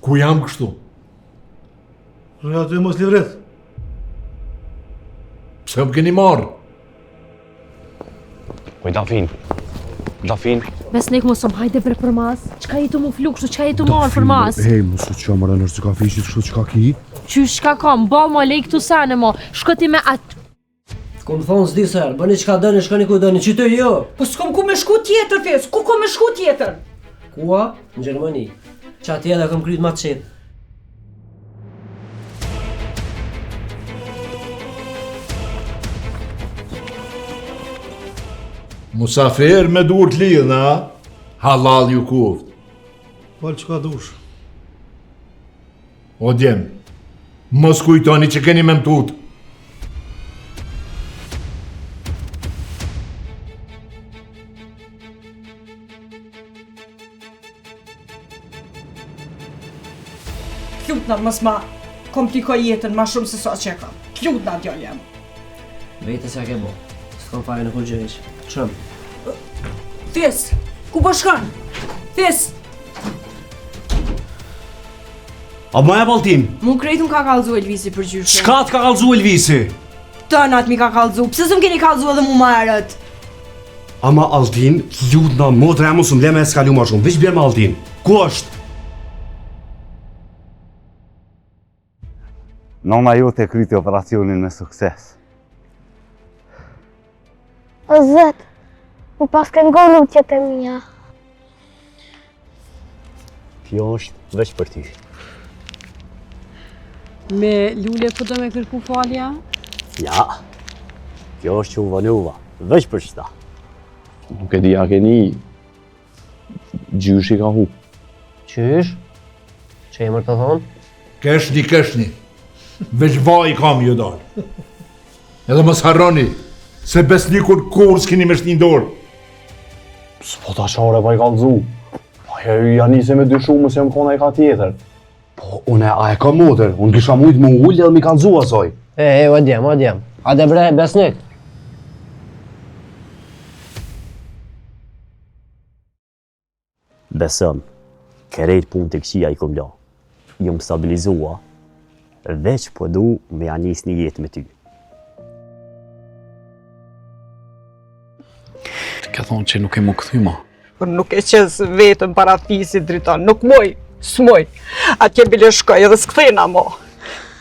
Ku jam kështu? Rri aty mos livrit. Pse më keni marrë? Oj, Dafin. Dafin. Besnik mos më hajde bre për mas. Çka je tu më flu kështu, çka je tu marrë për mas? Ej, mos u ço more nështë ka fishit kështu çka ki? Qysh çka kam, ball më lej këtu sene mo. Shko ti me atë Të kom thonë s'di ser, bëni çka doni, shkoni ku doni, qytu jo? Po s'kom ku me shku tjetër, Fes, ku kom me shku tjetër? Kua? Në Gjermani. Qatje edhe kom kryt ma të qetë. Musafir me dur të lidhna, hallall ju kuft. Fal çka dush. O djem, mos kujtoni që keni me m'tut. T'lutna mos ma komplikoj jetën ma shumë se sa që e kam. T'lutna djalë jem. Vete s'ja ke bo. S'kom fare në kurgjë veç. Qëm. Fes, ku po shkon? Fes, A ma e Altin? Mu krejt më ka kallzu Elvisi për gjyshin. Çka të ka kallzu Elvisi? Tënat m'i ka kallzu. Pse s'më keni kallzu edhe mu ma herët? Ama Altin, t'lutna motra mos më le me eskalu ma shumë. Veç bjerma Altin. Ku është? Nona jote e kryti operacionin me sukses. O Zot, më paske ngo lutjet e mia. Kjo është veç për ty. Me lule po do me kërku falja? Ja, kjo është që u vonuva, veç për qëta. Nuk e di a keni Gjyshi ka hup. Qysh? Që emër të thonë? Keshni, keshni. Veç vaj ka me ju dalë. Edhe mos harroni, se Besnikun kurrë s'keni me shti n'dorë. S'po ta shore pa i kallzu. Po ja nise me dyshu mos jam kona i ka tjetër. Po, une, a e ka motër? Unë kisha mujtë me ulë edhe mi kallzu asaj. E, e, o djem, o djem. Hajde bre, Besnik. Besom, krejt punët e këqija i kom la. Jom stabilizua, veç po du me ja nis një jetë me ty. Të ke thonë që nuk ke m'u kthy ma. Por nuk e qes vetën para fisit Driton, nuk muj, s'muj. Atje bile shkoj edhe s'kthehna mo.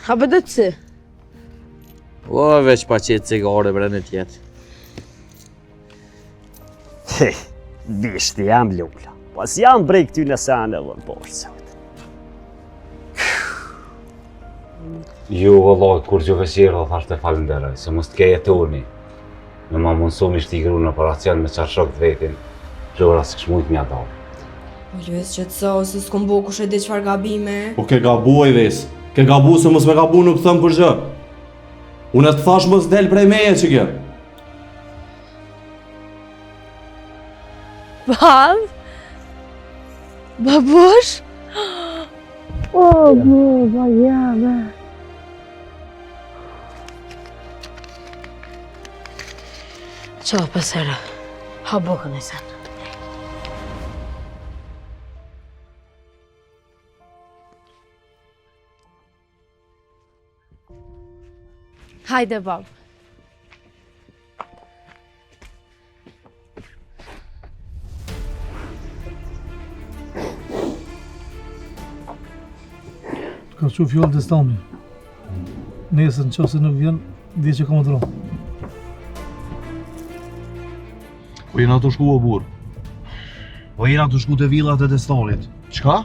Ha bëdë pse? O, veç pa qetë cigare bre në tjetë. He, bishti jam lula. Po s'jam prej këtyne seneve në poshtë sot. Ju vëlla, kur gjove që erdha, thash të falënderoj, se mos të ke jetoni. Me ma mundësu mi shti grun në operacion me qatë shok të vetin, Flora s'kish mujtë m'ja dalë. O Luis, qetësohu, se s'kom bo kush e di çfarë gabime. Po ke gabu oj Ves, ke gabu se mos me gabu nuk thëm për gjë. Unë të thash mos del prej meje që ke. Bab? Babush? O, baba jeme. Qa pësere? Ha bukën e sen. Hajde, bab. Të ka çu fjalë Destani. Nesër në qoftë se nuk vjen, di që ka me t'vra. Po jena tu shku o burr. Po jena tu shku te villat e Destanit. Çka?